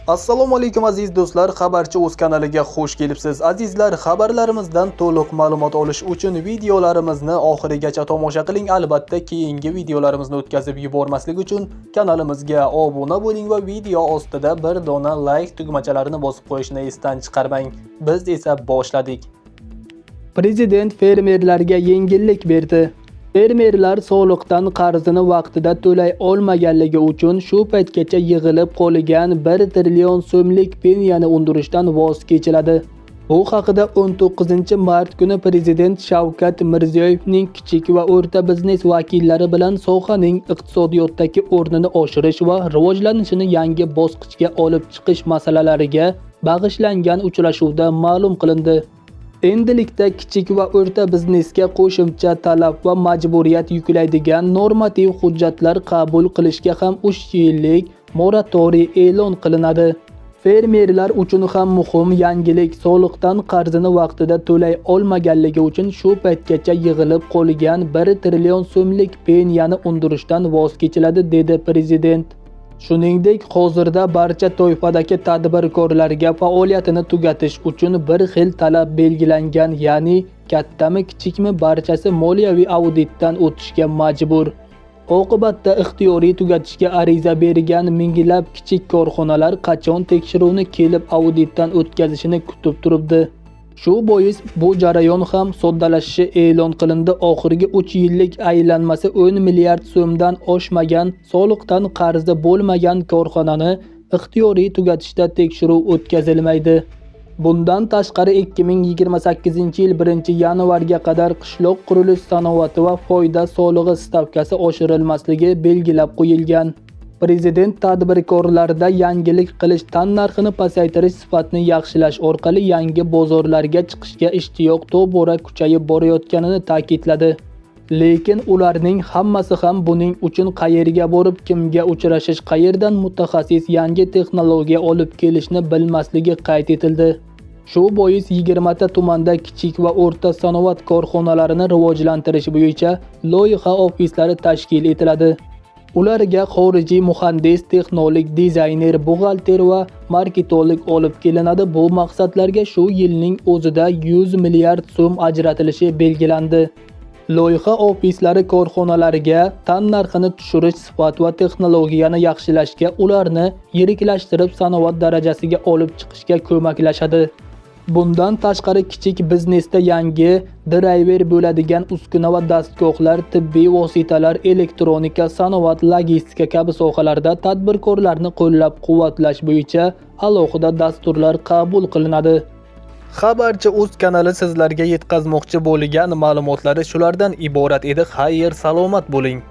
Assalomu alaykum, aziz do'stlar, Xabarchi o'z kanaliga xush kelibsiz. Azizlar, xabarlarimizdan to'liq ma'lumot olish uchun videolarimizni oxirigacha tomosha qiling. Albatta, keyingi videolarimizni o'tkazib yubormaslik uchun kanalimizga obuna bo'ling va video ostida bir dona like tugmachalarini bosib qo'yishni esdan chiqarmang. Biz esa boshladik. Prezident fermerlarga yengillik berdi. Fermerlar soliqdan qarzini vaqtida to'lay olmaganligi uchun shu paytgacha yig'ilib qolgan 1 trillion so'mlik peniyani undirishdan voz kechiladi. Bu haqida 19-mart kuni Prezident Shavkat Mirziyoyevning kichik va o'rta biznes vakillari bilan sohaning iqtisodiyotdagi o'rnini oshirish va rivojlanishini yangi bosqichga olib chiqish masalalariga bag'ishlangan uchrashuvda ma'lum qilindi. Endilikda kichik va o'rta biznesga qo'shimcha talab va majburiyat yuklaydigan normativ hujjatlar qabul qilishga ham 3 yillik moratoriy e'lon qilinadi. Fermerlar uchun ham muhim yangilik: soliqdan qarzini vaqtida to'lay olmaganligi uchun shu paytgacha yig'ilib qolgan 1 trillion so'mlik peniyani undirishdan voz kechiladi, dedi prezident. Shuningdek, hozirda barcha toifadagi tadbirkorlarga faoliyatini tugatish uchun bir xil talab belgilangan, ya'ni kattami, kichikmi, barchasi moliyaviy auditdan o'tishga majbur. Oqibatda ixtiyoriy tugatishga ariza bergan minglab kichik korxonalar qachon tekshiruvni kelib auditdan o'tkazishini kutib turibdi. Shu bois bu jarayon ham soddalashishi e'lon qilindi. Oxirgi 3 yillik aylanmasi 10 milliard so'mdan oshmagan, soliqdan qarzi bo'lmagan korxonani ixtiyoriy tugatishda tekshiruv o'tkazilmaydi. Bundan tashqari, 2028-yil 1-yanvarga qadar qishloq qurilish sanoati va foyda solig'i stavkasi oshirilmasligi belgilab qo'yilgan. Prezident tadbirkorlarda yangilik qilish, tannarxini pasaytirish, sifatni yaxshilash orqali yangi bozorlarga chiqishga ishtiyoq tobora kuchayib borayotganini ta'kidladi. Lekin ularning hammasi ham buning uchun qayerga borib, kimga uchrashish, qayerdan mutaxassis, yangi texnologiya olib kelishni bilmasligi qayd etildi. Shu bois 20 ta tumanda kichik va o'rta sanoat korxonalarini rivojlantirish bo'yicha loyiha ofislari tashkil etiladi. Ularga xorijiy muhandis, texnolog, dizayner, buxgalter va marketolog olib kelinadi. Bu maqsadlarga shu yilning o'zida 100 milliard so'm ajratilishi belgilandi. Loyiha ofislari korxonalarga tannarxini tushirish, sifat va texnologiyani yaxshilashga, ularni yiriklashtirib sanoat darajasiga olib chiqishga ko'maklashadi. Bundan tashqari, kichik biznesda yangi drayver bo'ladigan uskuna va dastgohlar, tibbiy vositalar, elektronika, sanoat, logistika kabi sohalarda tadbirkorlarni qo'llab-quvvatlash bo'yicha alohida dasturlar qabul qilinadi. Xabarchi o'z kanali sizlarga yetkazmoqchi bo'lgan ma'lumotlari shulardan iborat edi. Xayr, salomat bo'ling.